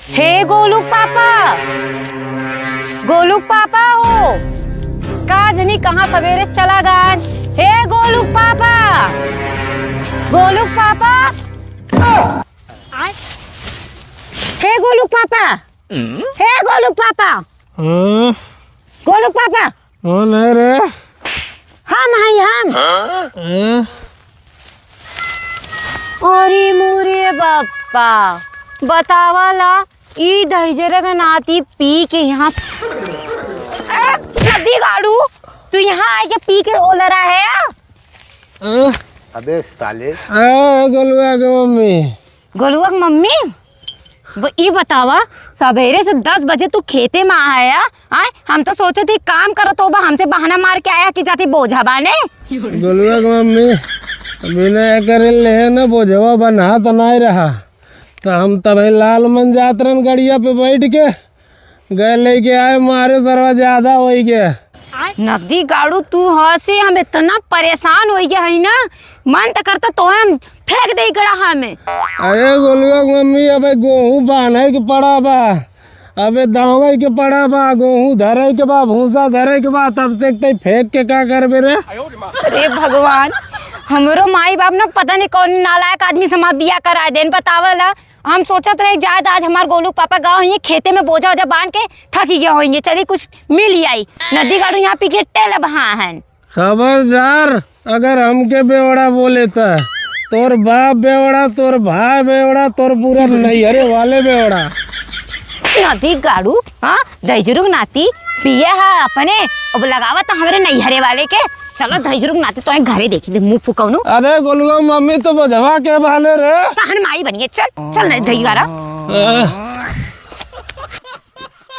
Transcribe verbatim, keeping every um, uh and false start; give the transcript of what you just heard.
हे गोलू क पापा, गोलू क पापा हो, का जनी कहाँ सबेरे से चला गन? हे गोलू क पापा, गोलू क पापा, हे गोलू क पापा, हे गोलू क पापा, हाँ? गोलू क पापा। कौन है रे? हम हई, हम। हाँ? अरे मोरे बापा, बतावला, ई दहिजरा क नाती पी के यहाँ, ए, नदी गाड़ू, तू यहाँ आइके पी के ओलरा है? हाँ? अबे साले। आ, गोलुआ के मम्मी। गोलुआ के मम्मी? ब-, ई बतावा, सबेरे से दस बजे तू खेते में आया, आय? हम तो सोचत ही काम करत होबा, हमसे बहाना मार के आया कि जाती बोझा बाने। गोलुआ के मम्मी, बिना एकरे लेहे ना बोझवा बन्हात नाय रहा। त हम तबे लाल मन जात रहन गड़िया पे बैठ के, गए लेके आए, मारे सरवा ज्यादा होई गया। नदी गाड़ू, तू हंसे हम इतना परेशान होई गया है ना, मन त करता तोहे हम फेंक दे गड़हा में। अरे गोलुआ के मम्मी, अबे गोहूं बान्हे के पड़ा बा, अबे दावे के पड़ा बा, गोहूं धरे के बा, भूसा धरे के बा, तब से तई फेंक के का करबे रे? अरे भगवान, हमरो माई बाप ना पता नहीं कौन नालायक आदमी से हमार बियाह करा देन, बतावला। हम सोचत रही जाए आज हमार गोलू पापा गाँव होइए, खेते में बोझा वोझा बांध के थकी गया होइए, चली कुछ मिल आई। नदी गाड़ू यहाँ पी के टेल बहा हन। खबरदार, अगर हमके बेवड़ा बोले त तोर बाप बेवड़ा, तोर भाई बेवड़ा, तोर पूरा नैहरे वाले बेवड़ा। नदी गाड़ू, हाँ, दहिजरू क नाती पिए हा अपने, अब लगावा त हमरे नैहरे वाले के। चलो दहिजरू क नाती तोहे घरे देखी दे, मुंह फुकौनू। अरे गोलुआ मम्मी, तो बोझवा के बाने रे? तहन माई बनिए, चल, चल नहीं दही गारा। ए,